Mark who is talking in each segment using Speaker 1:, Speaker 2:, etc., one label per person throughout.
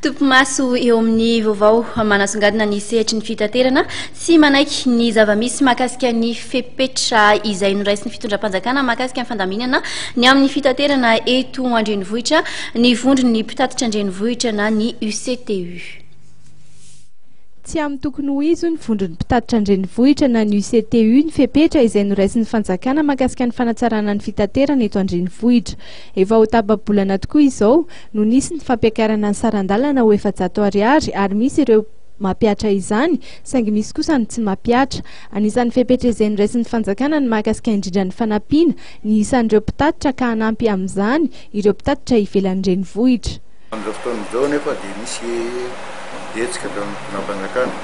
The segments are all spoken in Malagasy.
Speaker 1: Topimaso eo amin'ny vaovao manasongadina ny sehatry ny fitaterana sy manaiky ny zava-misy mahakasika ny fepetra izay noraisin'ny fitondram-panjakana mahakasika ny fandaminana ny amin'ny fitaterana eto an-drenivohitra ny vondron'ny mpitatitra an-drenivohitra na ny UCTU.
Speaker 2: Tsy amin'ny tokony ho izy hoy ny vondron'ny mpitatitra an-drenivohitra na ny UCTU ny fepetra izay noraisin'ny fanjakana mahakasika ny fanatsarana ny fitaterana eto an-drenivohitra. Efa ho tapa-bolana tokoa izao no nisy ny fampiakarana ny saran-dalana ho 400 ariary ary misy ireo mampihatra izany saingy misy kosa ny tsy mampihatra. Anisan'ny fepetra izay noraisin'ny fanjakana ny mahakasika indrindra ny fanampiana ny isan'ireo mpitatitra ka hanampy amin'izany ireo mpitatitra ivelan'ny renivohitra.
Speaker 3: Amin'izao fotoana izao anefa dia misy hetsika ataon'ny fitondram-panjakana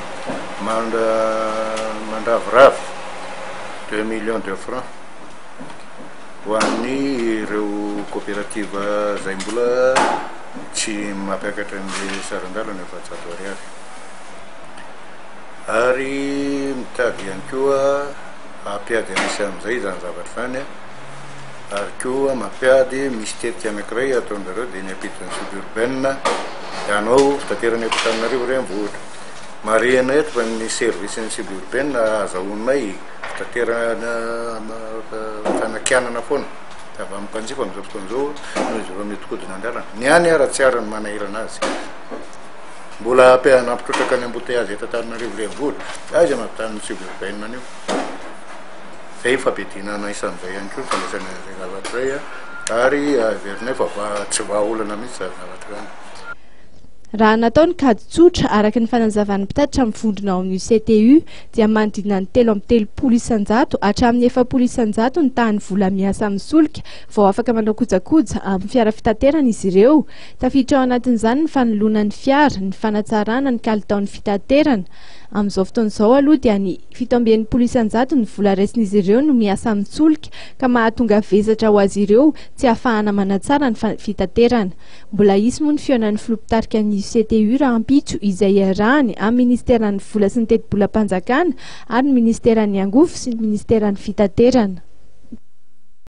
Speaker 3: mandraviravy 2 millions de francs ho an'ny ireo coopérative izay mbola tsy mampiakatra ny saran-dalana 400 ariary, ary mitady ihany koa hampiady an'isa amin'izay izany zavatra izany. Ary koa mampiady, misy tetika anankiray ataon-dRareo dia ny hampiditra ny suburbaine hanao fitaterana eto Antananarivo renivohitra. Marihina eto fa ny service ny suburbaine ahazahoanay fitaterana fanakianana foana avy amin'ny mpanjifa amin'izao fotoana izao noho izy ireo mihodinkodina an-dalana. Ny any ara tsy ary ny manahirana azy. Mbola hampitrotraka ny embouteillage eto Antananarivo renivohitra. Aiza mampitaha ny suburbaine an'io? Izay fampidinana isan'izay ihany koa ny fandraisana an'izay zavatra izay ary heverinay fa tsy vahaolana mihitsy izany zavatra izany.
Speaker 2: Raha natao ny kajy tsotra, araka ny fanazavan'ny mpitatitra mivondrona ao amin'ny UCTU, dia manodidina ny 33% hatramin'ny 40% ny tahan'ny vola miasa amin'ny solika vao afaka manao kojakoja amin'ny fiara fitaterana izy ireo. Tafiditra ao anatin'izany ny fanoloana ny fiara, ny fanatsarana ny kalitaon'ny fitaterana. Amin'izao fotoana izao aloha dia ny 67% ny vola raisin'izy ireo no miasa amin'ny-tsolika ka mahatonga vesatra ho azy ireo tsy ahafahana manatsara ny fitaterana. Mbola hisy moa ny fihaonan'ny filoha mpitarika ny UCTU rahampitso izay iarahany amin'ny ministeran'ny vola sy ny tetibolam-panjakana ary ny ministeran'ny angovo sy ny ministeran'ny fitaterana.